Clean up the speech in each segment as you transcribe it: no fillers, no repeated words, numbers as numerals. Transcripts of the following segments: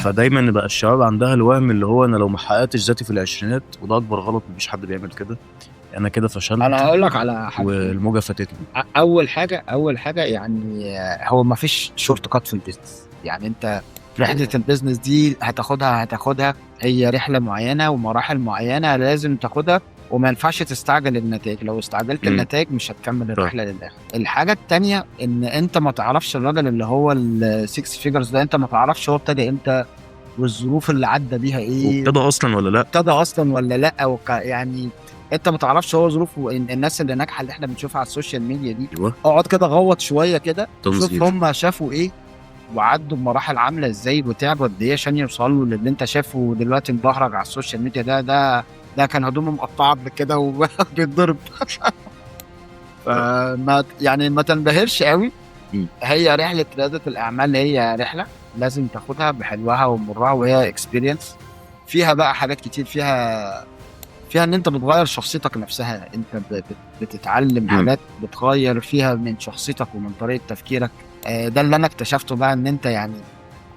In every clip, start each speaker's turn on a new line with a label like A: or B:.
A: فدايما بقى الشباب عندها الوهم اللي هو انا لو ما حققتش ذاتي في العشرينات، وده اكبر غلط، مفيش حد بيعمل كده، انا كده فشلت.
B: انا هقول لك على حاجه.
A: والموجه فاتتني.
B: اول حاجه يعني هو ما فيش shortcut في ال business. يعني انت رحله ال business دي هتاخدها هي رحله معينة ومراحل معينة لازم تاخدها، وما ينفعش تستعجل النتائج. لو استعجلت النتائج مش هتكمل الرحلة للاخر. الحاجة التانية ان انت ما تعرفش الراجل اللي هو ال 6 figures ده، انت ما تعرفش هو ابتدى امتى والظروف اللي عدى بيها ايه.
A: وابتدى اصلا ولا لا؟
B: ابتدى اصلا ولا لا. يعني انت ما تعرفش هو ظروفه. الناس اللي ناجحة اللي احنا بنشوفها على ال social media دي، اقعد كده غوط شوية كده، شوف
A: تنظير.
B: هم شافوا ايه وعدوا بمراحل عامله ازاي وتعبوا قد ايه عشان يوصلوا للي انت شايفه دلوقتي مبهرج على ال social media. ده كان هدومه مقطعه قبل كده وبيتضرب. فما يعني ما تنبهرش قوي. هي رحله رياده الاعمال هي رحله لازم تاخدها بحلوها ومرها، وهي experience فيها بقى حاجات كتير، فيها ان انت بتغير شخصيتك نفسها، انت بتتعلم حاجات بتغير فيها من شخصيتك ومن طريقه تفكيرك. ده اللي انا اكتشفته بقى، ان انت يعني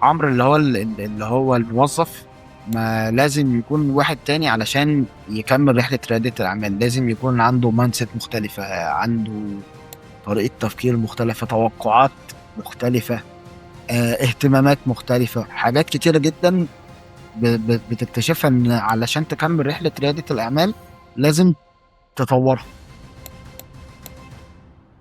B: عمرو اللي هو الموظف ما لازم يكون واحد تاني علشان يكمل رحله رياده الاعمال. لازم يكون عنده mindset مختلفه، عنده طريقه تفكير مختلفه، توقعات مختلفه، اهتمامات مختلفه، حاجات كتيرة جدا بتكتشفها ان علشان تكمل رحله رياده الاعمال لازم تطورها.